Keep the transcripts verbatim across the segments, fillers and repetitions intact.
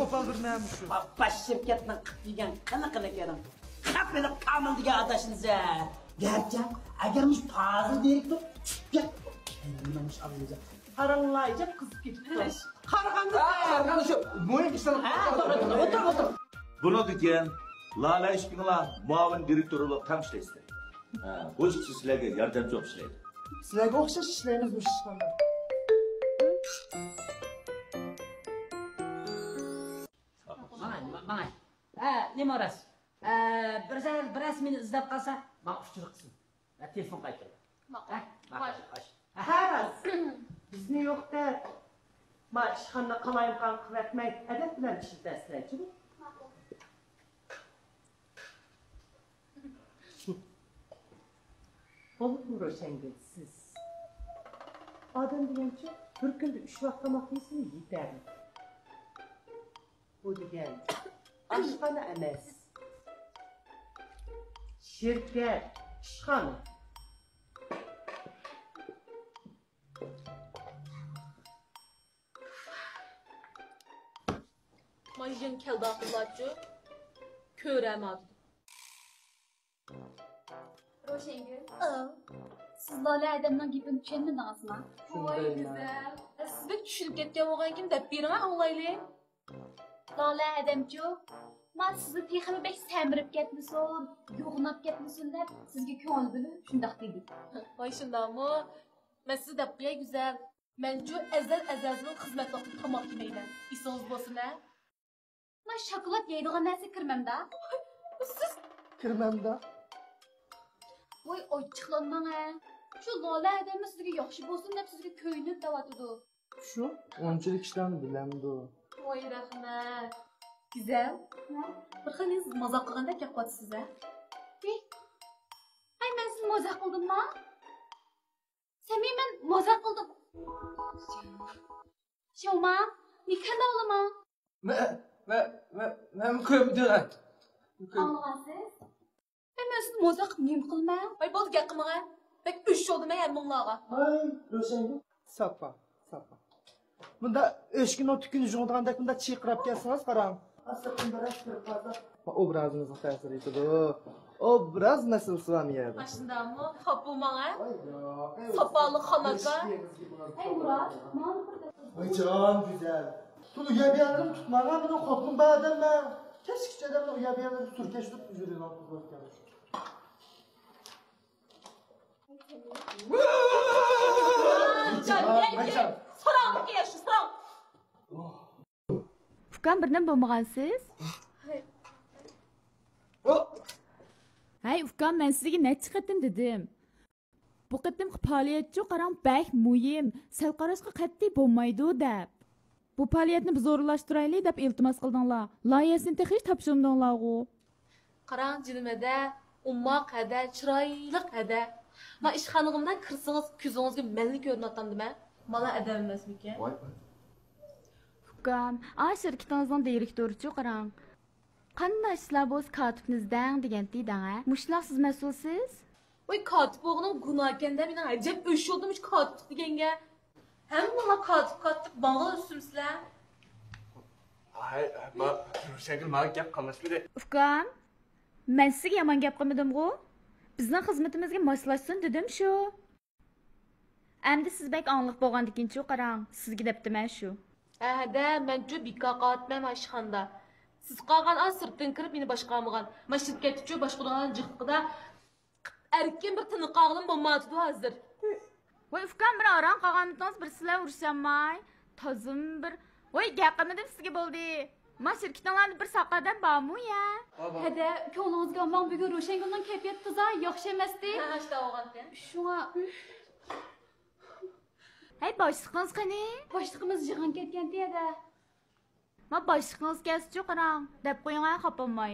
قوپال بىر نەمە شۇ. باش شىركەتنىڭ قىپ يېگەن قىلىقىنى كۆرۈڭ. قاپىلىق كامىل دېگەن ئاداشنىسە. گەرچە ئەگەر مۇشۇ پازىل دىرېكتور چۈشۈپ كەتسە، مەن مۇشۇ ئالىمجان. قاراڭلار، ئىجاب قىزىپ كېتىپتۇ. قارىغاندا، قارىغاندا شۇ مۇھىم ئىشلار. ھە، توغرا، توغرا. ئولتۇر، ئولتۇر. بۇنىڭدىن كېيىن لالە ئىككىڭلار مۇئاۋىن دىرېكتور بولۇپ تەڭ ئىشلەيسىلەر. ھە، بۇ ئىككىسى سىلەرگە ياردەمچى بولۇپ ئىشلەيدۇ. سىلەرگە ئوخشاش ئىشلەيمىز مۇشۇ ئىشخانىدا. ماڭاي، ماڭاي. ھە، نېمە راست؟ ھە، بىر زەھەر، بىرەرسى مېنى ئىزدەپ قالسا، ماڭا ئۇچۇر قىلسۇن. ھە، تېلېفون قايتۇرۇڭ. ماقۇل. ھە، ماقۇل. خوش. خوش. ھە، راست. بىزنى يوق دەپ، ما ئىشخانىدا قالايمىقان قىلىۋەتمەي، ئەدەپ بىلەن ئىشلىتەسىلەرچۇ. ماقۇل. بولۇپمۇ روشەنگۈل سىز. ئادەم دېگەنچۇ بىر كۈندە ئۈچ ۋاق تاماق يېسىمۇ يېتەرلىك. بۇ دېگەن ئاشخانا ئەمەس. شىركەت، ئىشخانا. مايجىڭ كەلدى ئاخىرلارچۇ. كۆرەماتىدۇ. روشەنگۈل، سىز لالە ھەدەمنىڭ گېپىنى چۈشەنمىدىڭىزما؟ ۋاي گۈزەل، سىز بەك چۈشىنىپ كەتكەن بولغانكىن دەپ بېرىڭە ئاڭلايلى. لالە ھەدەمچۇ، ما سىزنى تېخىمۇ بەك سەمرىپ كەتمىسۇن، يوغىناپ كەتمىسۇن دەپ سىزگە كۆڭۈل بۆلۈپ شۇنداق دېدى. ۋاي شۇنداقمۇ؟ مەن سىزگە دەپ قوياي گۈزەل. مەنچۇ ئەزەل ئەزەلدىن خىزمەت ۋاقتىدا تاماق يېمەيمەن. ئېسىڭىزدە بولسۇن ھە؟ ما شاكىلات يەيدىغان نەرسە كىرمەمدا. سىز كىرمەمدا. ۋاي ئاچچىقلانماڭ ھە. شۇ لالە ھەدەممۇ سىزگە ياخشى بولسۇن دەپ سىزگە كۆيۈنۈپ دەۋاتىدۇ. شۇ ئۇنچىلىك ئىشلارنى بىلەمدۇ؟ ۋاي رەھمەت. گۈزەل. ھە؟ بىر خىل مازاق قىلغاندەك گەپ قىلىۋاتىسىز ھە؟ ھەي، مەن سىزنى مازاق قىلدىمما؟ سەمىي، مەن مازاق قىلدىم. شياۋما، نېكەن داۋلىما؟ مەن، مەن، مەن، مەن كۆرمىدىم. ئاڭلىغانسىز؟ ھەي، مەن سىزنى مازاق قىلىپ نېمە قىلىمەن؟ ھەي، بولدى، گەپ قىلمىغىن. بەك ئۆچ بولدۇم ھەي ھەممىڭلارغا. ھەي، روشەنگۈل. ساپا، ساپا. مۇنداق ئۆچكىنىڭ تۈكىنى جۇڭىدىغاندەك مۇنداق چىرقىراپ كەلسىڭىز قاراڭ. ئوبرازىڭىزغا تەسىر يېتىدۇ. ئوبراز مەسىلىسى بار مۇ يەردە؟ ئاشۇنداقمۇ؟ خاپا بولماڭ ھە؟ ساپالىق خان ئاكا. ھەي مۇرات، ماڭا بىر دەپ. ۋايجان گۈزەل. تۇل ئۇيا بىيانلىرىم تۇتماڭا، مېنىڭ خوتۇنۇم بار ئادەم مەن. كەچكىچە ئادەمنى ئۇيا بىيانلىرى سۈركەشلىك ئۈجرىنى ئالغۇزۇپ كەلدى. ئۇكام، بىر نېمە بولمىغانسىز؟ ھەي ئۇكام، مەن سىزگە نەچچە قېتىم دېدىم. بۇ قېتىمقى پائالىيەتچۇ قاراڭ، بەك مۇھىم، سەل قاراشقا قەتئىي بولمايدۇ دەپ. بۇ پائالىيەتنى بىر زورلاشتۇرايلى دەپ ئىلتىماس قىلدىڭلار. لايىھەسىنى تېخى ھېچ تاپشۇرمىدىڭلارغۇ؟ قاراڭ جېنىم ھەدە، ئوماق ھەدە، چىرايلىق ھەدە. ما ئىشخانىغا مۇنداق كىرسىڭىز كۆزىڭىزگە مەنلا كۆرۈنۈۋاتامدىمەن؟ مانا ئادەم ئەمەسمىكەن؟ ۋاي، ۋاي. ئۇكام، ئا شىركىتىڭىزنىڭ دىرېكتورىچۇ قاراڭ. قانداق ئىشلار بولسا كاتىپنى ئىزدەڭ دېگەنتى دەڭە. مۇشۇلار سىز مەسئۇلسىز؟ ۋاي كاتىپ بولغىنىڭ گۇناھكەن-دە، مېنىڭ ئەجەب ئۆچ بولدۇم مۇشۇ كاتىپلىق دېگەنگە. ھەممىڭلار كاتىپ، كاتىپ ماڭغىلا ئۈستۈمسىلەر. ھەي، ما، روشەنگۈل ماڭا گەپ قاملاشمىدى. ئۇكام، مەن سىزگە يامان گەپ قىلمىدىمغۇ؟ بىزنىڭ خىزمىتىمىزگە ماسلاشسۇن دېدىم شۇ. ئەمدى سىز بەك ئاڭلىق بولغاندىكىنچۇ قاراڭ، سىزگە دەپتىمەن شۇ. ھەدە، مەنچۇ بىكار قالىۋاتىمەن مانا ئىشخانىدا. سىز قالغان ئا سىرتتىن كىرىپ مېنى باشقا ئالمىغان. ما شىركەتتىچۇ باشقا ئۇلارنىڭ جىقلىقىدا ئەركىن بىر تىنىق قالغىلىمۇ بولمايۋاتىدۇ ھازىر. ۋاي ئۇكام، بىر ئاران قالغانمىدىڭىز، بىر سىلەر ئۇرۇشالماي. تازىمۇ بىر، ۋاي گەپ قىلمىدىم سىزگە بولدى. ما شىركىتىڭلاردا بىر ساق ئادەم بارمۇ يا؟ ھەدە، كۆڭلىڭىزگە ئالماڭ، بۈگۈن روشەنگۈلنىڭ كەيپىياتى تازا ياخشى ئەمەستى. ھە، شۇنداق بولغانتى. شۇڭا. ھەي باشلىقىڭىز قېنى؟ باشلىقىمىز يىغىنغا كەتكەنتى ھەدە. ما باشلىقىڭىز كەلسىچۇ قاراڭ، دەپ قويۇڭ ھە، خاپا بولماي.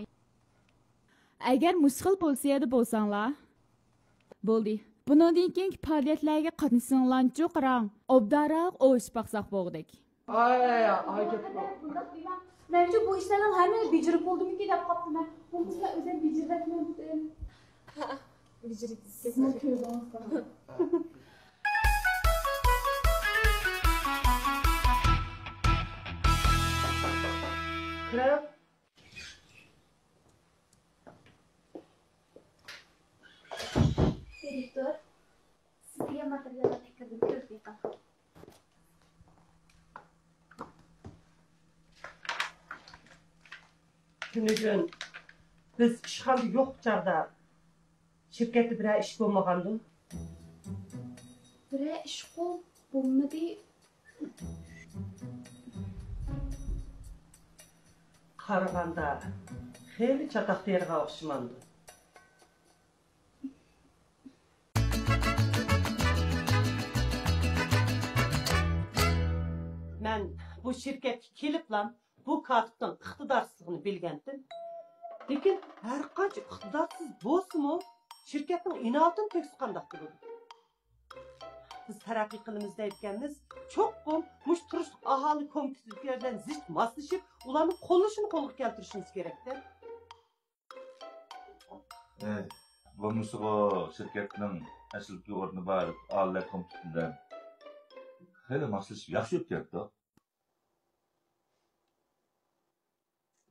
ئەگەر مۇشۇ خىل پوزىتسىيەدە بولساڭلار، بولدى. بۇنىڭدىن كېيىنكى پائالىيەتلەرگە قاتنىشىشىڭلارنىچۇ قاراڭ، ئوبدانراق ئويلىشىپ باقساق بولغۇدەك. ئاي، ئاي، ئاي، كەتتى. مەنچۇ بۇ ئىشلارنىڭ ھەممىنى بېجىرىپ بولدىمىكى دەپ قاپتىمەن. بولمىسا مەن ئۆزۈم بېجىرىۋەتمەمتىم. بېجىرىپ سىزنىڭ كۆزىڭىزدە. دىرېكتور، سىز دېگەن ماتېرىياللارنى ئەكىردىم، كۆرۈپ بېقىڭ. تۈنۈگۈن بىز ئىشخانىدا يوق چاغدا شىركەتتە بىرەر ئىش بولمىغاندۇ؟ بىرەر ئىشقۇ بولمىدى. قارىغاندا خېلى چاتاق تېرىغان ئوخشىمامدۇ؟ مەن بۇ شىركەتكە كېلىپلا بۇ كاتىپنىڭ ئىقتىدارسىزلىقىنى بىلگەنتىم. لېكىن ھەرقانچە ئىقتىدارسىز بولسىمۇ، شىركەتنىڭ ئىناۋىتىنى تۆكسە قانداق بولىدۇ؟ بىز تەرەققىي قىلىمىز دەيدىكەنمىز، چوقۇم مۇشۇ تۇرۇشلۇق ئاھالە كومىتېتىدىكىلەر بىلەن زىچ ماسلىشىپ، ئۇلارنىڭ قوللىشىنى قولغا كەلتۈرۈشىمىز كېرەكتە. ئەي، بولمىسىغۇ شىركەتنىڭ ئەسلىدىكى ئورنى بار ئاھالىلەر كومىتېتى بىلەن خېلى ماسلىشىپ ياخشى ئۆتكەنتۇ.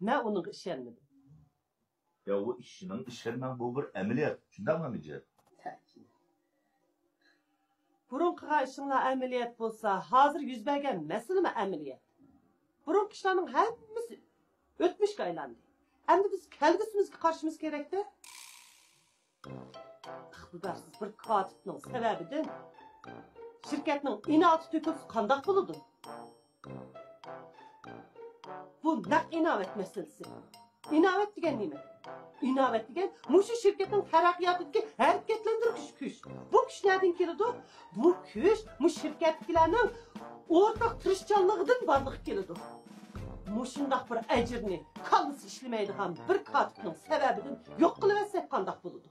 مەن ئۇنىڭغا ئىشەنمىدىم. يا، ئۇ ئىشنىڭ ئىشەنمەڭ، بۇ بىر ئەمەلىيەت. شۇنداقمۇ، ئەمىجان؟ بۇرۇن قىلغان ئىشىڭلار ئەمەلىيەت بولسا، ھازىر يۈز بەرگەن مەسىلىمۇ ئەمەلىيەت. بۇرۇنقى ئىشلارنىڭ ھەممىسى ئۆتمۈشكە ئايلاندى. ئەمدى بىز كەلگۈسىمىزگە قارىشىمىز كېرەكتە. ئىقتىدارسىز بىر كاتىپنىڭ سەۋەبىدىن شىركەتنىڭ ئىناۋىتى تۆكۈلسە قانداق بولىدۇ؟ بۇ نەق ئىناۋەت مەسىلىسى. ئىناۋەت دېگەن نېمە؟ ئىناۋەت دېگەن مۇشۇ شىركەتنىڭ تەرەققىياتىدىكى ھەرىكەتلەندۈرگۈچ كۈچ. بۇ كۈچ نەدىن كېلىدۇ؟ بۇ كۈچ مۇشۇ شىركەتتىكىلەرنىڭ ئورتاق تىرىشچانلىقىدىن بارلىققا كېلىدۇ. مۇشۇنداق بىر ئەجىرنى كاللىسى ئىشلىمەيدىغان بىر كاتىپنىڭ سەۋەبىدىن يوق قىلىۋەتسەك قانداق بولىدۇ؟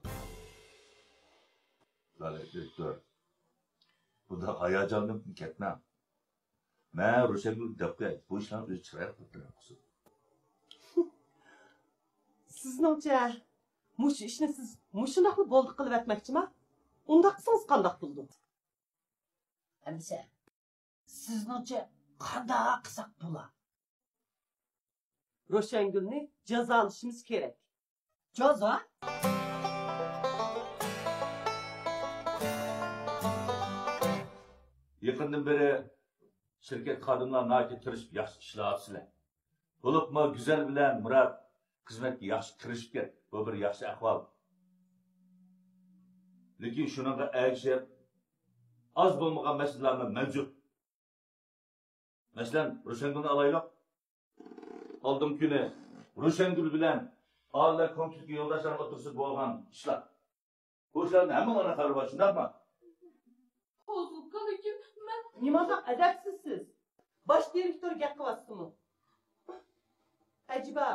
دىرېكتور، بۇنداق ھاياجانلىنىپ كەتمەڭ. مەن روشەنگۈلگە دەپ قوياي، بۇ ئىشلارنى ئۆزى چىرايلىق قىلىپ تەرەپ قىلسۇن. سىزنىڭچە، مۇشۇ ئىشنى سىز مۇشۇنداقلا بولدى قىلىۋەتمەكچىما؟ ئۇنداق قىلسىڭىز قانداق بولىدۇ؟ ئەمىسە، سىزنىڭچە قانداق قىلساق بولا؟ روشەنگۈلنى جازالىشىمىز كېرەك. جازا؟ يېقىندىن بېرى شىركەت خادىملار ناھايىتى تىرىشىپ ياخشى ئىشلەۋاتىسىلەر. بولۇپمۇ گۈزەل بىلەن مۇرات خىزمەتكە ياخشى كىرىشىپكەن. بۇ بىر ياخشى ئەھۋال. لېكىن شۇنىڭغا ئەگىشىپ، ئاز بولمىغان مەسىلىلەرمۇ مەۋجۇت. مەسىلەن، روشەنگۈلنى ئالايلۇق. ئالدىنقى كۈنى روشەنگۈل بىلەن ئالىيلار كومىتېتىدىكى يولداشلارنىڭ ئوتتۇرىسىدا بولغان ئىشلار. بۇ ئىشلاردىن ھەممىڭلارنىڭ خەۋىرى بار، شۇنداقمۇ؟ قوزۇلكا، لېكىن مەن نېمانداق ئەدەپسىز سىز؟ باش دىرېكتور گەپ قىلىۋاتسىمۇ؟ ئەجەبا،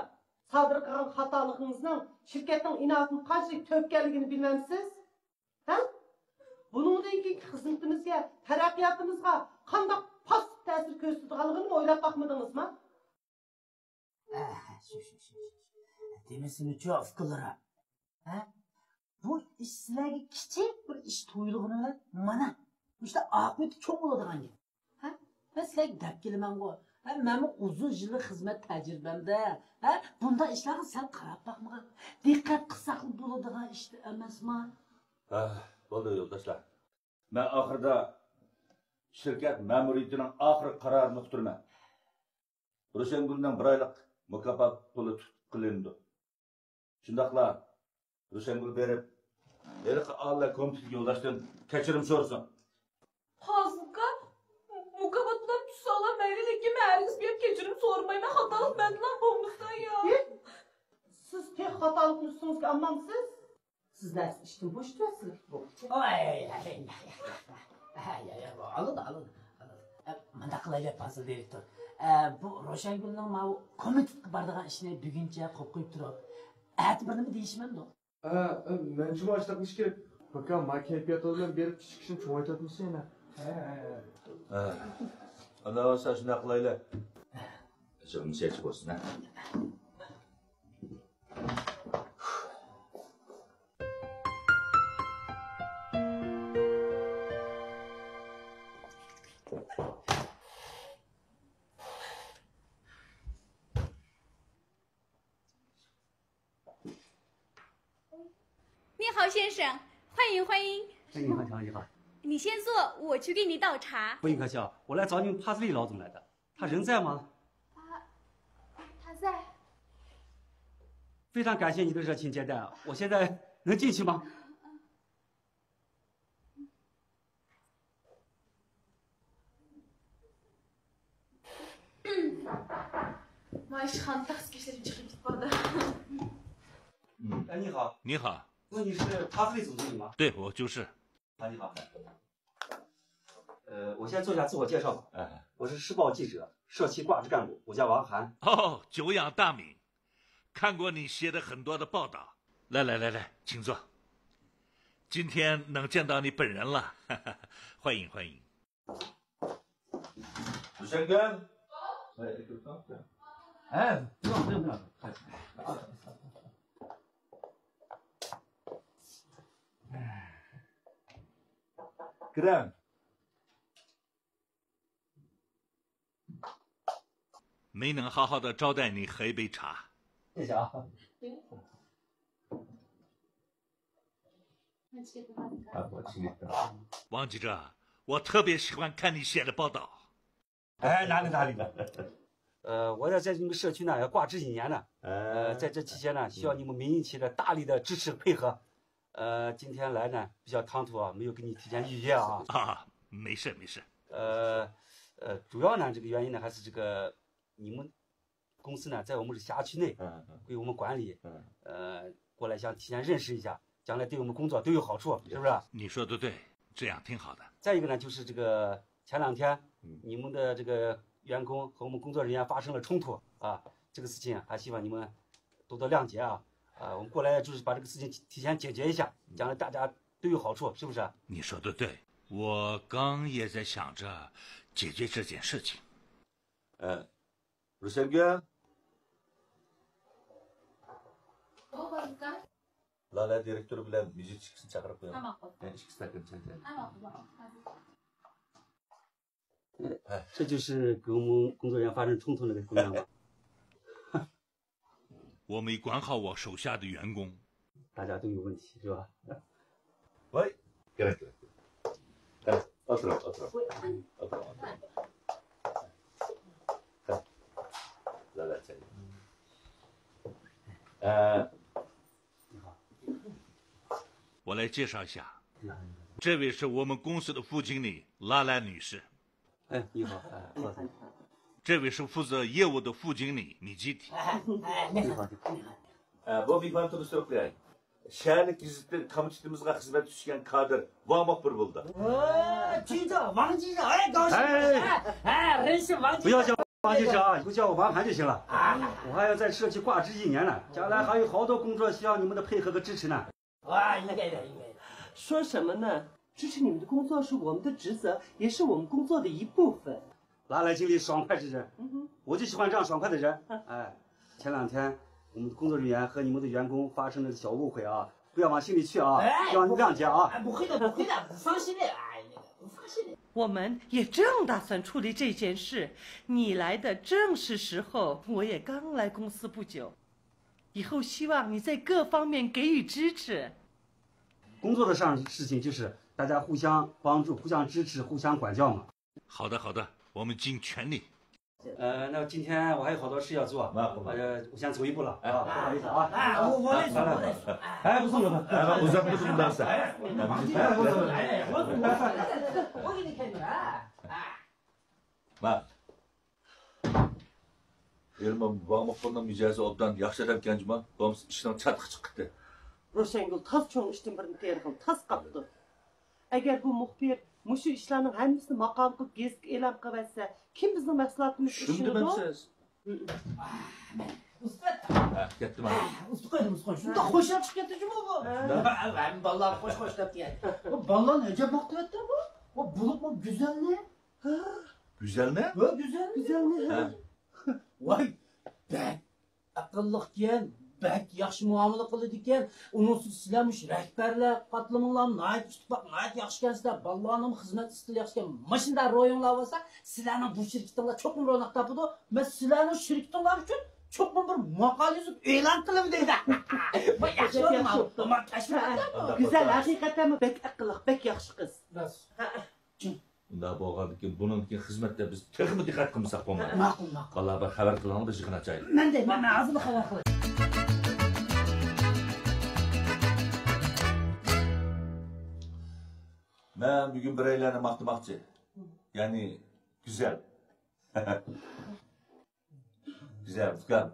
سادىر قىلغان خاتالىقىڭىزنىڭ شىركەتنىڭ ئىناۋىتىنى قانچىلىك تۆككەنلىكىنى بىلمەمسىز؟ ھە؟ بۇنىڭدىن كېيىنكى خىزمىتىمىزگە، تەرەققىياتىمىزغا قانداق پاسسىپ تەسىر كۆرسىتىدىغانلىقىنىمۇ ئويلاپ باقمىدىڭىزما؟ ھە، شۇ، شۇ، شۇ، شۇ. دېمىسىمۇچۇ، ئۇكىلىرىم. ھە؟ بۇ ئىش سىلەرگە كىچىك بىر ئىش تۇيۇلغىنى بىلەن، مانا، مۇشۇنداق ئاقىۋىتى چوڭ بولىدىغان گەپ. ھە؟ مەن سىلەرگە دەپ كېلىمەنغۇ. ھە، مەنمۇ ئۇزۇن يىللىق خىزمەت تەجرىبەمدە، ھە، بۇنداق ئىشلارغا سەل قاراپ باقمىغان. دىققەت قىلساقلا بولىدىغان ئىش ئەمەسما؟ ھە، بولدى يولداشلار. مەن ئاخىرىدا شىركەت مەمۇرىيىتىنىڭ ئاخىرقى قارارىنى ئۇقتۇرىمەن. روشەنگۈلنىڭ بىر ئايلىق مۇكاپات پۇلى تۇتۇپ قېلىنىدۇ. شۇنداقلا روشەنگۈل بېرىپ، ھېلىقى ئالىيلار كومىتېتىدىكى يولداشتىن كەچۈرۈم سورىسۇن. قازىلكا، مۇكاپات بىلەن تۇتساڭلار مەيلى، لېكىن مەن ھەرگىز بۇ يەردە كەچۈرۈم سورىمايمەن، خاتالىق مەندىلا بولمىسۇن يا. سىز تېخى خاتالىقنى ئۈستىڭىزگە ئالمامسىز؟ سىز نەرسە ئىشتىن بوشىتىۋەتسىلە بولدى. ئاي، ئاي، ئاي، ئاي، ئاي، ئاي، ئاي، ئالىدۇ، ئالىدۇ، ئالىدۇ. ئە، مۇنداق قىلايلى، پازىل دىرېكتور. ئە، بۇ روشەنگۈلنىڭ ماۋۇ كومىتېتقا بارىدىغان ئىشىنى بۈگۈنچە قويۇپ قويۇپ تۇرۇپ، ئەتە بىر نېمە دېيىشمەمدۇ؟ ھە، مەنچىمۇ ئاشۇنداق ئىش كېرەك. ئاكا، ما كەيپىياتىڭىز بىلەن بېرىپ كىچىك كىشىنى چوڭايتىۋاتمىسا يەنە. ھە. ئانداق بولسا شۇنداق قىلايلى. جېنىڭىز ياخشى بولسۇن، ھە. مىخاۋ شېنشېڭ، خۇەنيىڭ، خۇەنيىڭ. 哎，你好，你好，你好。你先坐，我去给你倒茶。不用客气啊，我来找你们帕斯利老总来的，他人在吗？他，他在。非常感谢你的热情接待啊，我现在能进去吗？ مايشخان تاخسا كېسىلىپ چىقىپ كېتىپ قالدى. 哎，你好。你好。那你是帕斯利总经理吗？对，我就是。啊，你好。呃，我先做一下自我介绍吧。哎。我是时报记者，社区挂职干部，我叫王涵。哦，久仰大名，看过你写的很多的报道。来来来来，请坐。今天能见到你本人了，欢迎欢迎。 ھۈسەنگۈل. ھە، بۇيرۇڭ، بۇيرۇڭ، بۇيرۇڭ. كىرىڭ. 没能好好的招待你喝一杯茶。谢谢啊。 王记者，我特别喜欢看你写的报道。哎，哪里哪里的。呃，我在这你们社区呢要挂职一年呢。呃，在这期间呢，需要你们民营企业的大力的支持配合。呃，今天来呢比较唐突啊，没有跟你提前预约啊。啊，没事没事。呃，呃，主要呢这个原因呢还是这个你们公司呢在我们这辖区内，嗯嗯，归我们管理，嗯，呃，过来想提前认识一下，将来对我们工作都有好处，是不是？你说的对，这样挺好的。再一个呢，就是这个前两天，嗯，你们的这个员工和我们工作人员发生了冲突啊，这个事情还希望你们多多谅解啊。啊，我们过来就是把这个事情提前解决一下，将来大家都有好处，是不是？你说的对，我刚也在想着解决这件事情。 ھە. روشەنگۈل. لالە دىرېكتور بىلەن مىجىت ئىككىسىنى چاقىرىپ قويۇڭ. ھە، ماقۇل. ھە، ئىككى ئىستاكان چاي. ھە، ماقۇل، ماقۇل. ھە. 这就是跟我们工作人员发生冲突那个姑娘吧？ 我没管好我手下的员工。大家都有问题，是吧？喂，过来，过来，过来。来，坐坐，坐坐，坐坐。来，来，来。呃，我来介绍一下，这位是我们公司的副经理拉拉女士。 哎，你好，哎，坐坐。这位是负责业务的副经理米基提。哎，哎，你好，你好。 ئە، بۇ مېھمان تونۇشتۇرۇپ قوياي. شەھەرلىك گېزىتتىن كومىتېتىمىزغا خىزمەتكە چۈشكەن كادىر ۋاڭ مۇخبىر بولدى. 哦，记者，王记者，哎，高兴。哎。哎，哎，认识王记者。不要叫王记者啊，以后叫我王涵就行了。啊。我还要在社区挂职一年呢，将来还有好多工作需要你们的配合和支持呢。 啊，应该的，应该的。说什么呢？支持你们的工作是我们的职责，也是我们工作的一部分。拉拉经理爽快之人，嗯哼。我就喜欢这样爽快的人。哎，前两天我们工作人员和你们的员工发生了小误会啊，不要往心里去啊，哎，希望你谅解啊。哎，不会的，不会的，不放心的，哎，那个，不放心的。我们也正打算处理这件事，你来的正是时候，我也刚来公司不久。 以后希望你在各方面给予支持。工作的上事情就是大家互相帮助、互相支持、互相管教嘛。好的，好的，我们尽全力。呃，那今天我还有好多事要做，那不好。呃，我先走一步了，哎，啊，不好意思啊。哎，我，我来说，我来说。哎，不送了吧？哎，uzatma bundan sen. 哎，不送了，哎，不送了，哎，我，我给你看看啊。哎。 ماقۇل. ھېلىمۇ ۋاڭ مۇخبىرنىڭ مىجەزى ئوبدان ياخشى ئادەمكەن جۇما، بولمىسا ئىشنىڭ چاتىقى چىقىپ كېتەتتى. روشەنگۈل تاز چوڭ ئىشتىن بىرنى تېرىغىلى تاس قاپتۇ. ئەگەر بۇ مۇخبىر مۇشۇ ئىشلارنىڭ ھەممىسىنى ماقالە قىلىپ گېزىتكە ئېلان قىلىۋەتسە، كىم بىزنىڭ مەھسۇلاتىمىزغا ئىشىنىدۇ؟ چۈشىنىمەن سىز. ھە، كەتتىم ھە. ئۇستا قويدۇم، ئۇستا قويدۇم. شۇنداق خوش چىقىپ كەتتى جۇما بۇ. ھەممە بالىلار خوش خوش دەپ كەتتى. بۇ بالىلارنى ئەجەب ماختىۋەتتى بۇ. بۇ بولۇپمۇ گۈزەلنى. گۈزەلنى؟ ھە، گۈزەلنى. گۈزەلنى. ھە. ۋاي، بەك ئەقىللىقكەن، بەك ياخشى مۇئامىلە قىلىدىكەن. ئۇنىڭ ئۈستىگە سىلەر مۇشۇ رەھبەرلەر قاتلىمىڭلار ناھايىتى ئىتتىپاق، ناھايىتى ياخشىكەنسىلەر. بالىلارنىڭ خىزمەت ئىستىلى ياخشىكەن. ماشۇنداق روھىڭلار بولسا، سىلەرنىڭ بۇ شىركىتىڭلار چوقۇم روناق تاپىدۇ. مەن سىلەرنىڭ شىركىتىڭلار ئۈچۈن چوقۇم بىر ماقالە يېزىپ ئېلان قىلىمەن دەيدۇ. بۇ ياخشى بولدى، ياخشى بولدى. مانا تەشۋىقات. ھە، ھە. گۈزەل، ھەقىقەتەنمۇ بەك ئەقىللىق، بەك ياخشى قىز. راست. ھە، ھە. ئۇنداق بولغاندىكىن بۇنىڭدىكى خىزمەتتە بىز تېخىمۇ دىققەت قىلمىساق بولمايدۇ. ماقۇل، ماقۇل. بالىلار، بىر خەۋەر قىلىڭلار، بىز يىغىن ئاچايلى. مەن دەيمەن، مەن ھازىرلا خەۋەر قىلاي. مەن بۈگۈن بىرەيلەننى ماختىماقچى. يەنى گۈزەل. گۈزەل ئۇكام،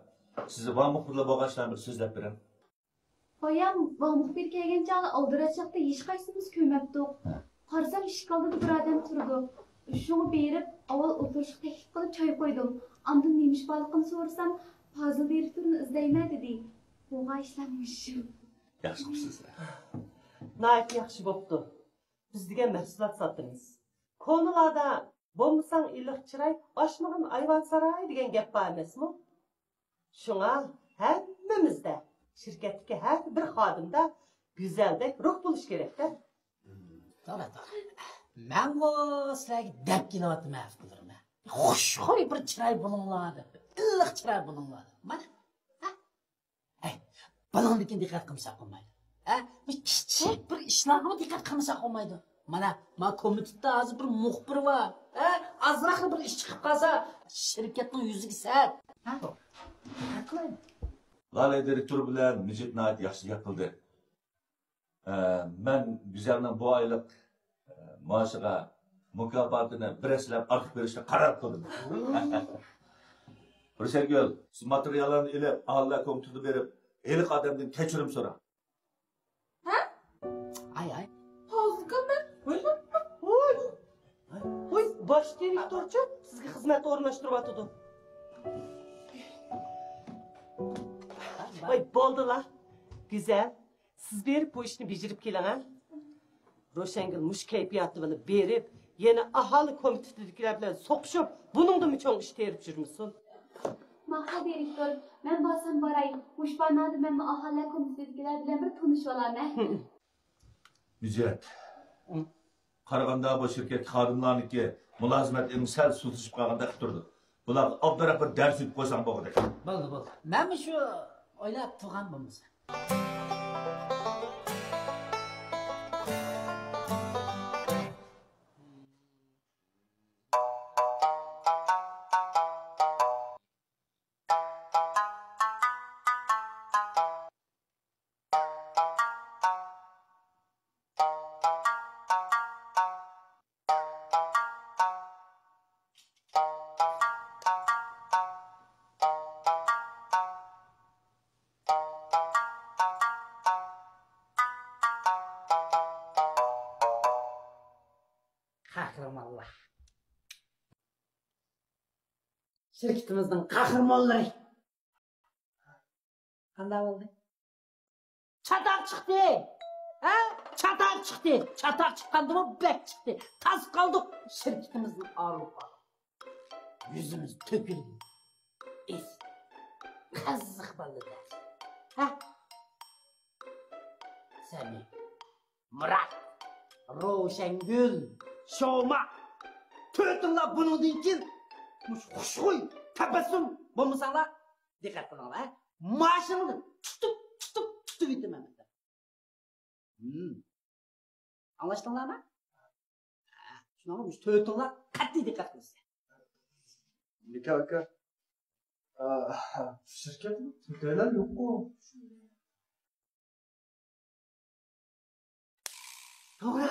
سىز ۋاڭ مۇخبىرلار بولغان ئىشلارنى بىر سۆزلەپ بېرىڭ. بايام ۋاڭ مۇخبىر كەلگەن چاغدا ئالدىراش چاغدا ھېچقايسىمىز كۆرمەپتۇق. ھە. قارىسام ئىشىك ئالدىدا بىر ئادەم تۇرىدۇ. شۇڭا بېرىپ ئاۋۋال ئولتۇرۇشقا تەكلىپ قىلىپ چاي قويدۇم. ئاندىن نېمە ئىش بارلىقىنى سورىسام، پازىل دىرېكتورنى ئىزدەيمەن دېدى. بولغان ئىشلار مۇشۇ. ياخشى قىپسىز. ناھايىتى ياخشى بوپتۇ. بىز دېگەن مەھسۇلات ساتىمىز. كونىلاردا بولمىساڭ ئىللىق چىراي، ئاشمىغىن ئايۋان ساراي دېگەن گەپ بار ئەمەسمۇ؟ شۇڭا ھەممىمىزدە، شىركەتتىكى ھەر بىر خادىمدا گۈزەلدەك روھ بولۇشى كېرەك-دە. توغرا، توغرا. مەنمۇ سىلەرگە دەپ كېلىۋاتىمەن، ئەپۇ قىلدۇرۇڭ. خۇشخۇي بىر چىراي بولۇڭلار دەپ، ئىللىق چىراي بولۇڭلار دەپ. مانا. ھە؟ ھەي، بۇنىڭدىن كېيىن دىققەت قىلمىساق بولمايدۇ. ھە؟ بۇ كىچىك بىر ئىشلارغىمۇ دىققەت قىلمىساق بولمايدۇ. مانا، ما كومىتېتتا ھازىر بىر مۇخبىر بار. ھە؟ ئازراقلا بىر ئىش چىقىپ قالسا، شىركەتنىڭ يۈزىگە سەت. ھە؟ دىققەت قىلايلى. لالە دىرېكتور بىلەن مىجىت ناھايىتى ياخشى گەپ قىلدى. ئە، مەن گۈزەلنىڭ بۇ ئايلىق، ئە، مائاشىغا مۇكاپاتىنى بىر ھەسسىلەپ ئارتۇق بېرىشنى قارار قىلدىم. روشەنگۈل، سىز ماتېرىياللارنى ئېلىپ، ئاھالىلەر كومىتېتىغا بېرىپ، ھېلىقى ئادەمدىن كەچۈرۈم سوراڭ. ھە؟ ئاي، ئاي. ھازىركى مەن. ۋوي، ۋوي. ۋوي، باش دىرېكتورچۇ سىزگە خىزمەت ئورۇنلاشتۇرۇۋاتىدۇ. ۋاي، بولدىلا. گۈزەل، سىز بېرىپ بۇ ئىشنى بېجىرىپ كېلىڭ، ھە. روشەنگۈل مۇشۇ كەيپىياتى بىلەن بېرىپ، يەنە ئاھالە كومىتېتىدىكىلەر بىلەن سوقۇشۇپ، بۇنىڭدىنمۇ چوڭ ئىش تېرىپ يۈرمىسۇن. ماقۇل، دىرېكتور. مەن بارسام باراي. مۇشۇ بارنادا مەنمۇ ئاھالە كومىتېتىدىكىلەر بىلەن بىر تونۇشۇۋالامەن. مىجىت. قارىغاندا بۇ شىركەت خادىملارنىڭكى مۇلازىمەت ئېڭى سەل سۇسلىشىپ قالغاندەك قىلىپ تۇرىدۇ. بۇلارغا ئابدۇراخ بىر دەرس ئۆتۈپ قويساڭ بولغۇدەك. بولدى، بولدى. مەنمۇ شۇ ئويلاپ تۇرغان بولمىسا. قەھرىمانلار. شىركىتىمىزنىڭ قەھرىمانلىرى. قانداق بولدى؟ چاتاق چىقتى! ھە؟ چاتاق چىقتى! چاتاق چىققاندىمۇ بەك چىقتى! تاس قالدۇق! شىركىتىمىزنى ئاغرىپ قالدۇق. يۈزىمىز تۆكۈلدى. ئېس. قىزىق بالىلار. ھە؟ سەمى. مۇرات، روشەنگۈل، شوما، تۆتۈڭلار بۇنىڭدىن كېيىن مۇشۇ خۇشخۇي، تەبەسسۇم بولمىساڭلار، دىققەت قىلىڭلار، ھە؟ ماشىنىڭدىن تۇتۇپ، تۇتۇپ، تۇتۇپ ئۆتىمەن. ھىم. ئاڭلاشتىڭلارمۇ؟ ھە، شۇنىڭغا مۇشۇ تۆتۈڭلار قەتئىي دىققەت قىلىسىلەر. نىكاھ ئاكا، ئا، شىركەتمۇ تۆتەيلەن يوققۇ. توغرا.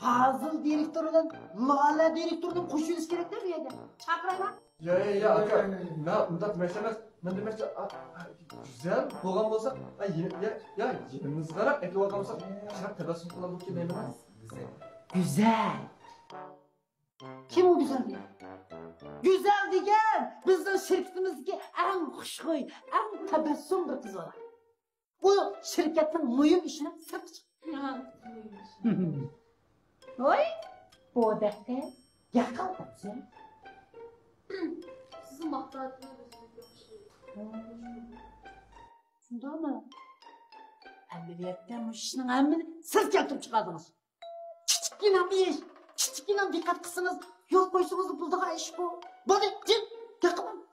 پازىل دىرېكتور بىلەن لالە دىرېكتورنى قوشۇۋېلىش كېرەك-دە بۇ يەردە. چاقىرايما؟ يا، يا، يا، ئاكا. مەن ئۇنداق دېمەكچى ئەمەس. مەن دېمەكچى، ئا، ئا، گۈزەل بولغان بولسا، ئا، يېنى-، يا، يا، يېنىمىزغاراق ئەكىلىۋالغان بولسا، شۇنداق تەبەسسۇم قىلغان بولۇپ كېتەيمەن. گۈزەل. كىم ئۇ گۈزەل دېگەن؟ گۈزەل دېگەن بىزنىڭ شىركىتىمىزدىكى ئەڭ خۇشخۇي، ئەڭ تەبەسسۇم بىر قىز بالا. ئۇ شىركەتنىڭ مۇھىم ئىشىنى سىرتقا چىقىرىدۇ. ھە، مۇھىم ئىش. ۋاي، بۇ دەققە ياقالدىم سەن. سىزنى ماختاۋاتىمەن، ئۆزىڭىز ياخشى. شۇنداقمۇ؟ ئەمەلىيەتتە مۇشۇ ئىشنىڭ ھەممىنى سىز كەلتۈرۈپ چىقاردىڭىز. كىچىككىنە بىر ئىش، كىچىككىنە دىققەت قىلسىڭىز، يول قويسىڭىز بولىدىغان ئىشقۇ. بولدى، جىم، دىققەت قىلماڭ.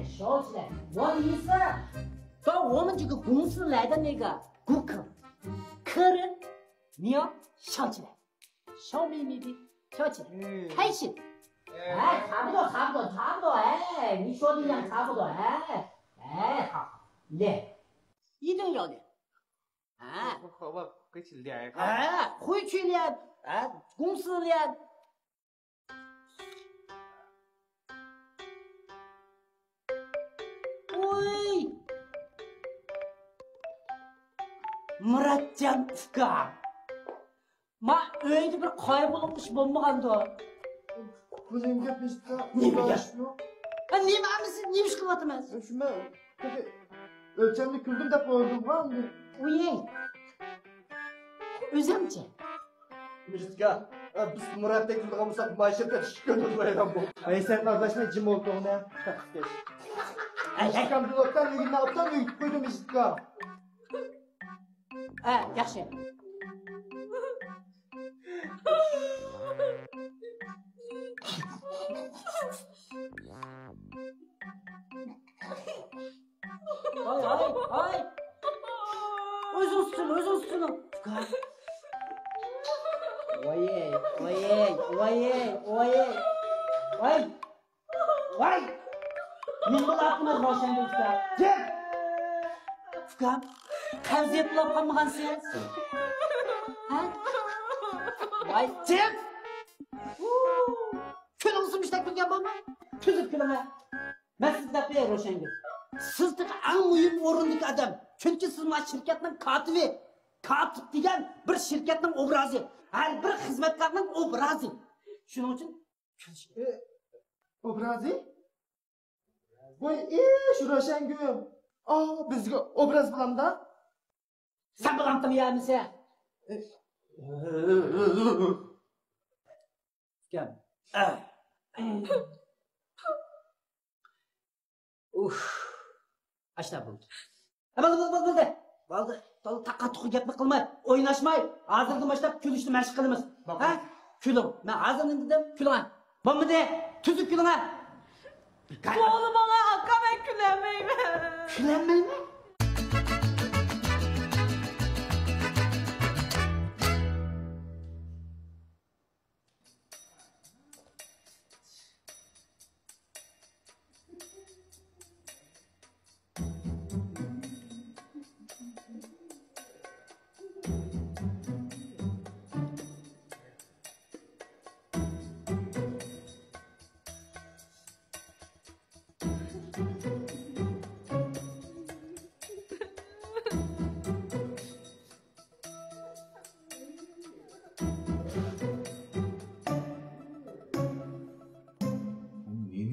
哎，烧起来，我的意思。到我们这个公司来的那个顾客，客人，你要烧起来，烧没没的，烧起来，嗯。开心。哎，差不多，差不多，差不多，哎，你说的一样，差不多，哎，哎，好，好，来，一定要的，哎，好吧，回去练一下。哎，回去练，哎，公司练。 ۋوي! مۇراتجان ئۇكام، ما ئۆيدە بىر قايغۇلۇق ئىش بولمىغاندۇ؟ بۇ نېمە گەپ، مىسكا؟ نېمە گەپ؟ يوق. ھە، نېمە ئەمىسە، نېمە ئىش قىلىۋاتىمەن؟ شۇ مەن تېخى ئۆلچەمنى كۈلدۈم دەپ ئويلىدىمغۇ ئەمدى. ۋوي! ئۆزۈڭچە؟ مىسكا، بىز مۇراتتەك تۇرىدىغان بولساق، ما شىركەت ئىشىك كۆرۈنمەيدىغان بولدى. ھەي، سەن ئارىلاشماي جىم ئولتۇرغىن ھە. ھەي، ھەي. ئۇكام، بىر ئوبدان ئۆگىنىمەن، ئوبدان ئۆگىتىپ قويدۇم مىسكا. ھە، ياخشى. ھاي، ھاي، ھاي. ئۆزىڭىز تۇتۇڭ، ئۆزىڭىز تۇتۇڭ. ۋايەي، ۋايەي، ۋايەي، ۋايەي. ۋاي. ۋاي. نېمە بولۇۋاتىمىز روشەنگۈل ئۇكا؟ جىم! ئۇكام، قەۋزىيەت بولۇپ قالمىغانسىز؟ ھە؟ ۋاي، جىم! كۈلۈڭ، مۇشۇنداق كۈلگەن بولما. تۈزۈپ كۈلۈڭ ھە. مەن سىزگە دەپ بېرەي روشەنگۈل. سىز تېخى ئەڭ مۇھىم ئورۇندىكى ئادەم. چۈنكى سىز مانا شىركەتنىڭ كاتىپى. كاتىپ دېگەن بىر شىركەتنىڭ ئوبرازى. ھەر بىر خىزمەتكارنىڭ ئوبرازى. شۇنىڭ ئۈچۈن كۈلۈش. ئوبرازى؟ ۋاي ئىش روشەنگۈل. ئا، بىزگە ئوبراز بولامدا؟ سەن بولامتىڭ يا ئەمىسە؟ ئۇكام. ئۇھ. ئاشتا بولدى. ھە، بولدى، بولدى، بولدى، بولدى. بولدى. تولا تاقا-تۇقا گەپنى قىلماي، ئويناشماي، ھازىردىن باشلاپ كۈلۈشنى مەشىق قىلىمىز. ھە؟ كۈلۈڭ. مەن ھازىر نېمە دېدىم؟ كۈلۈڭ ھە. بولمىدى. تۈزۈك كۈلۈڭ ھە. بولمىغان ئاكا، مەن كۈلەلمەيمەن. كۈلەلمەيمەن؟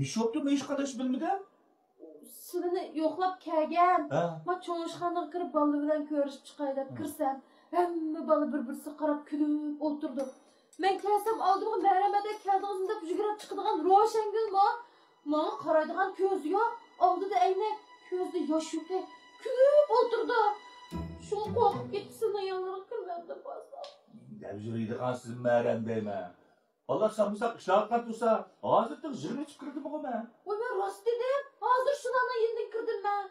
ئىش بوپتۇ، مەن ھېچقانداق ئىش بىلمىدىم. سىلىنى يوقلاپ كەلگەن. ھە. ما چوڭ ئىشخانىغا كىرىپ، بالا بىلەن كۆرۈشۈپ چىقاي دەپ كىرسەم، ھەممە بالا بىر-بىرسىگە قاراپ كۈلۈپ ئولتۇرىدۇ. مەن كەلسەم، ئالدىمغا مەرھەمەتەك كەلدىڭىزمۇ دەپ يۈگۈرۈپ چىقىدىغان روشەنگۈلمۇ؟ ماڭا قارايدىغان كۆزى يوق، ئالدىدا ئەينەك، كۆزىدە ياش يۇقى، كۈلۈپ ئولتۇرىدۇ. شۇڭا قورقۇپ كېتىپ سىلىنىڭ يانلىرىغا كىرمەمدىم بازار. دەپ يۈرىدىغان سىز مەرەم دەيمەن. ئاللا ساقلىسا ئىشلەۋاتقان تۇرسا، ھازىرتىن يىغىنغا چىقىپ كىردىمغۇ مەن. ۋاي، مەن راست دېدىم. ھازىر شۇلارنىڭ يېنىدىن كىردىم مەن.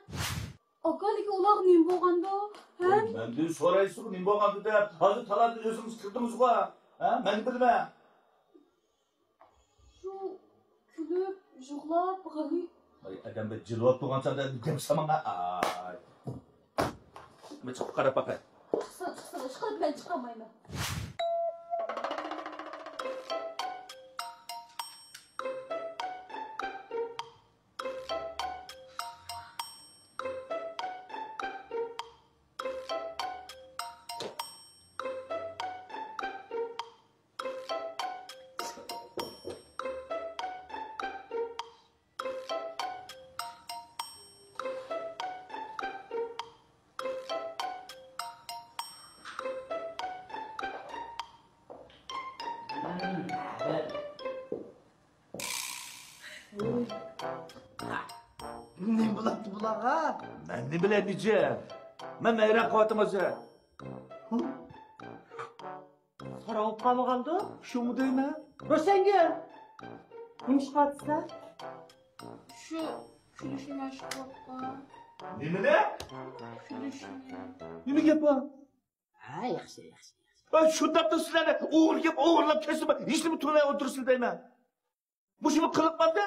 ئاكا، لېكىن ئۇلارغا نېمە بولغاندۇ؟ ھە؟ ۋاي، مەندىن سورايسىزغۇ نېمە بولغاندۇ دەپ. ھازىر تالادىن ئۆزىڭىز كىردىڭىزغۇ. ھە؟ مەن بىلمەن. شۇ كۈلۈپ، يىغلاپ، غەلىتە. ۋاي، ئادەم بىر جىلۋاپ تۇرغان چاغدا دەپ سالماڭ. ئاي. مەن چىقىپ قاراپ باقاي. چىقسا، چىقسا، ئىشقىلىپ مەن چىقالمايمەن. نېمە بولاتتى بۇلارغا؟ مەن نېمە بىلەي نىجى؟ مەن ھەيران قېلىۋاتىمەن ھازىر. ساراڭ بولۇپ قالمىغاندۇ؟ شۇمۇ دەيمەن. روشەنگۈل! نېمە ئىش قىلىۋاتىسىلەر؟ شۇ كۈلۈشنى مەشىق قىلىۋاتقان. نېمىنى؟ كۈلۈشنى. نېمە گەپ بار؟ ھە، ياخشى، ياخشى، ياخشى. ھە، شۇنداقتا سىلەرنى ئوغرى گەپ ئوغرىلاپ كەتسىمۇ، ھېچنېمە تۇرماي ئولتۇرىسىلەر دەيمەن. مۇشۇمۇ قىلىق ماندە؟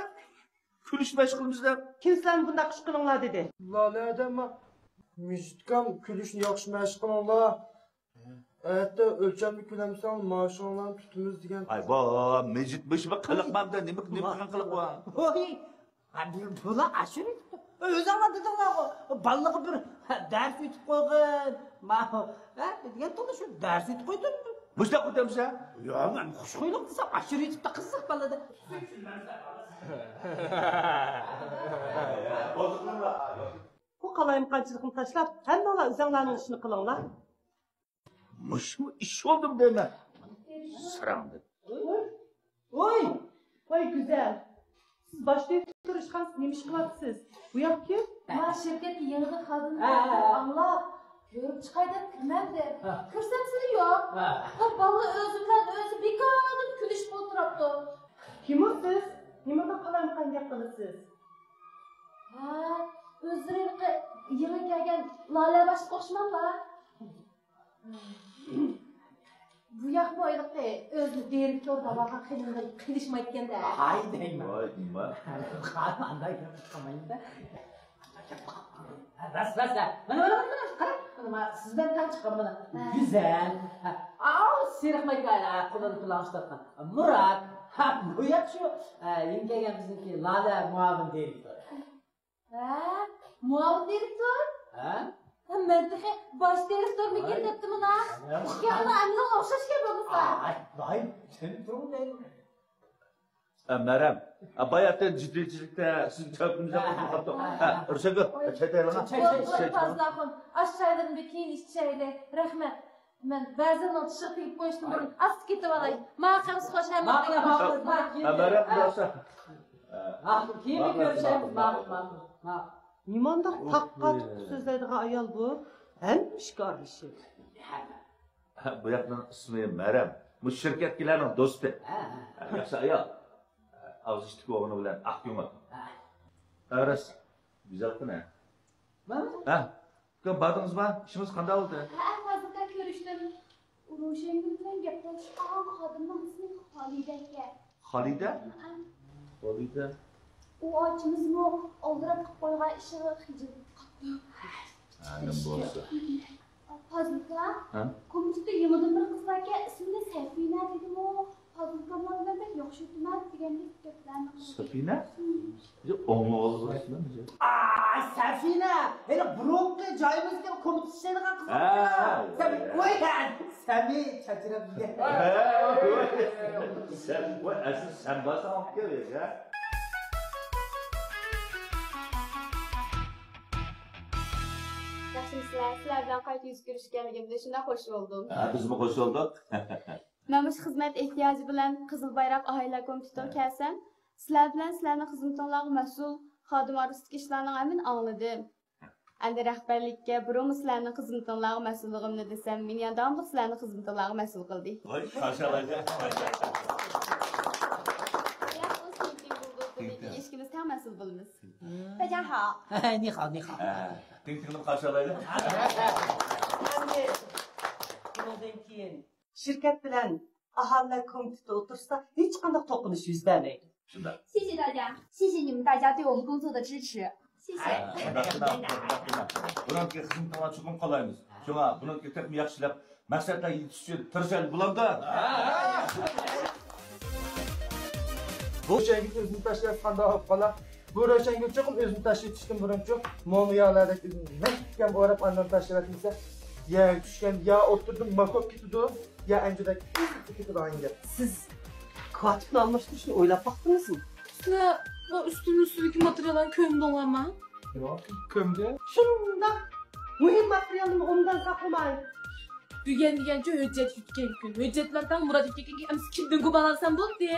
كۈلۈش مەشىق قىلىمىز دەپ. كىم سىلەرنى بۇنداق ئىش قىلىڭلار دېدى؟ لالە دەم، مىجىتكام كۈلۈشنى ياخشى مەشىق قىلىڭلار. ئەتە ئۆلچەمنى كۆلەمسەڭ، مائاشىڭلارنى تۇتىمىز دېگەن. ئاي، بو مىجىت مۇشۇمۇ قىلىق ماندە، نېمە، نېمە قىلغان قىلىق بۇ؟ ھوي، ھە، بۇ-، بۇلار ئاشۇرۇپ، ئۆزۈڭلار دېدىڭلارغۇ، بالىلىقى بىر دەرس ئۆتۈپ قويغىن. ما-، ھە، دېگەن تولا شۇ دەرس ئۆتۈپ قويدۇم. مۇشۇنداق ئۆتەمسە؟ ياق، مەن خۇش خۇيلۇق دېسەم، ئاشۇرۇۋېتىپتۇ قىزىق بالىدا. بۇ قالايمىقانچىلىقنى تاشلاپ، ھەممىڭلار ئۆزۈڭلارنىڭ ئىشىنى قىلىڭلار. مۇشۇمۇ ئىش بولدىمۇ دەيمەن. ساراڭدىن. ۋوي! ۋوي، گۈزەل! سىز باش تېرىپ تۇرۇشقانسىز، نېمە ئىش قىلاتسىز؟ بۇ ياق كىم؟ ما شىركەتكە يېڭىدىن خادىمنى ھە، ھە، ھە. ئاڭلاپ، كۆرۈپ چىقاي دەپ كىرمەمدىم. ھە. كىرسەم سىلى يوق. ھە. بۇ بالا ئۆزى بىلەن ئۆزى بىكاردىن كۈلۈشۈپ ئولتۇراپتۇ. كىمۇ سىز؟ نېمانداق قالايمىقان گەپ قىلىسىز؟ ھە، ئۆزلىرى ھېلىقى يېڭى كەلگەن لالە باشلىققا ئوخشىماملا؟ بۇ ياقمۇ ھېلىقى ئۆزىنى دىرېكتور دەۋالغان خېنىمدىن قېلىشمايدىكەن-دە. ھاي دەيمەن. ۋاي دېمە. قانداق گەپ قىلمايمەن-دە. راست، راست، ھە. مانا، مانا، مانا، مانا، قارا. مانا، مانا، سىز بىلەن تەڭ چىققان مانا. گۈزەل. ھە، ئاۋۇ سېرىق مايكا، ھە، قولىدا پىلان ئۇشتۇرغان. مۇرات. ھە، بۇ ياق شۇ، ھە، يېڭى كەلگەن بىزنىڭكى لالە مۇئاۋىن دىرېكتور. ھە؟ مۇئاۋىن دىرېكتور؟ ھە؟ ھە، مەن تېخى باش دىرېكتورمىكىن دەپتىمەن ھە. ئىككىڭلار ئەمدى ئوخشاشكەن بولمىسا. ئاي، ۋاي، سەن تۇرۇڭ دەيدۇ. ئە، مەرەم. ئە، باياتىن جىددىيچىلىكتە سىزنى چاقىرىمىز دەپ قويۇپ قاپتۇ. ئە، رۇسەلگۈل، چاي تەييارلىما. چاي، چاي، چاي، چاي. پازىل ئاخۇن، ئاش چايلىرىنى بىر كېيىن ئىچىشەيلى. رەھمەت. مەن ۋەزىرنىڭ چىشىغا تېگىپ قويۇشتىن بۇرۇن ئاستا كېتىۋالاي. ماقۇل، خوش، ھەممە ماقۇل، ماقۇل، ماقۇل. ھە، مەرەم، بۇيرۇسا. ماقۇل، كېيىن ماقۇل، كۆرۈشەيمىز. ماقۇل، ماقۇل، ماقۇل. نېمانداق تاققا تۇتۇپ سۆزلەيدىغان ئايال بۇ؟ ھەممە ئىشكە ئارىلىشىپ. ھە، بۇ ياقنىڭ ئىسمى مەرەم. بۇ شىركەتتىكىلەرنىڭ دوستى. ھە، ھە. ھە، ياخشى ئايال. ئاغزى ئىتتىك بولغىنى بىلەن ئاق كۆڭۈل. ھە. ھە، راست. گۈزەل قىز ھە. مانا. ھە. ئۇكام، باردىڭىزما؟ ئىشىڭىز قانداق بولدى؟ ھە، ھازىرلا كۆرۈشتۈم. روشەنگۈل بىلەن گەپ تالىشىپ قالغان خادىمنىڭ ئىسمى خالىدە ئىكەن. خالىدە؟ ھە. خالىدە. ئۇ ئاچىمىزمۇ ئالدىراپ قىلىپ قويغان ئىشىغا خىجىل بولۇپ قاپتۇ. ھە، نېمە بولسا. پازىل ئاكا، ھە؟ كومىتېتتا يېڭىدىن بىر قىز باركەن، ئىسمى سەفىنە دېدىمۇ؟ پازىل ئاكاملار بىلەن بەك ياخشى ئۆتىمەن دېگەندەك گەپلەرنى قىلىدۇ. سەفىنە؟ ھىم. ئاي، سەفىنە! ھېلى بۇرۇنقى جايىمىزدىكى كومىتېتتا ئىشلەيدىغان قىز ھە، باركەن. ھە، سەمى، ھە. ۋاي، ھە، سەمى چاچراپ يۈرگەن. ھە، ۋاي. سەن، ۋاي، ئەسلى سەن بارساڭ ئاپكەل، ھە؟ سىلەر، سىلەر بىلەن قايتا يۈز كۆرۈشكەنلىكىمدىن شۇنداق خۇش بولدۇم. ھە، بىزمۇ خۇش بولدۇق. مەن مۇشۇ خىزمەت ئېھتىياجى بىلەن قىزىل بايراق ئاھالىلەر كومىتېتىغا كەلسەم، سىلەر بىلەن سىلەرنىڭ خىزمىتىڭلارغا مەسئۇل خادىم ئارىسىدىكى ئىشلارنىڭ ھەممىنى ئاڭلىدىم. ئەمدى رەھبەرلىككە بۇرۇنمۇ سىلەرنىڭ خىزمىتىڭلارغا مەسئۇللۇقۇمنى دېسەم، مېنى يەنە داۋاملىق سىلەرنىڭ خىزمىتىڭلارغا مەسئۇل قىلدى. ۋاي، قارشى ئالايلى. ئىككىمىز تەڭ مەسئۇل بولىمىز. 大家好。 نى خاۋ، نى خاۋ. ھە، تىڭ تىڭلىپ قارشى ئالايلى. ئەمدى بۇنىڭدىن كېيىن شىركەت بىلەن ئاھالىلەر كومىتېتى ئوتتۇرىسىدا ھېچقانداق توقۇنۇش يۈز بەرمەيدۇ. شۇنداق. 谢谢大家，谢谢你们大家对我们工作的支持。 ھە، شۇنداق، شۇنداق، شۇنداق، شۇنداق. بۇنىڭكى خىزمىتىڭلارنى چوقۇم قولايمىز. شۇڭا بۇنىڭكى تېخىمۇ ياخشىلاپ، مەقسەتلەرگە يېتىش ئۈچۈن تىرىشايلى، بولامدا؟ بۇ روشەنگۈل ئۆزىنى تاشلاپ قانداق بولۇپ قالا؟ بۇ روشەنگۈل چوقۇم ئۆزىنى تاشلىۋېتىشتىن بۇرۇنچۇ، مومىيالاردەك ئۆزىنى مەھكەم ئوراپ، ئاندىن تاشلىۋەتمىسە، يەرگە چۈشكەن يا ئوتتۇرىدىن ماك بولۇپ كېتىدۇ، يا ئەنجۈدەك ئېزىلىپ كېتىدىغان گەپ. سىز كاتىپنى ئالماشتۇرۇشنى ئويلاپ باقتىڭىزمۇ؟ سىلەر ئۇ ئۈستۈننىڭ ئۈستىدىكى ماتېرىياللارنى كۆمدۈڭلارمۇ؟ ياق، كۆمدى. شۇنداق مۇھىم ماتېرىيالنى ئوبدان ساقلىماي. بۈگۈن دېگەنچە ھۆججەت يۈتكەن كۈن. ھۆججەتلەر تەڭ مۇرات يۈتكەن كۈن ئەمسە كىمدىن گۇمان ئالسام بولدى؟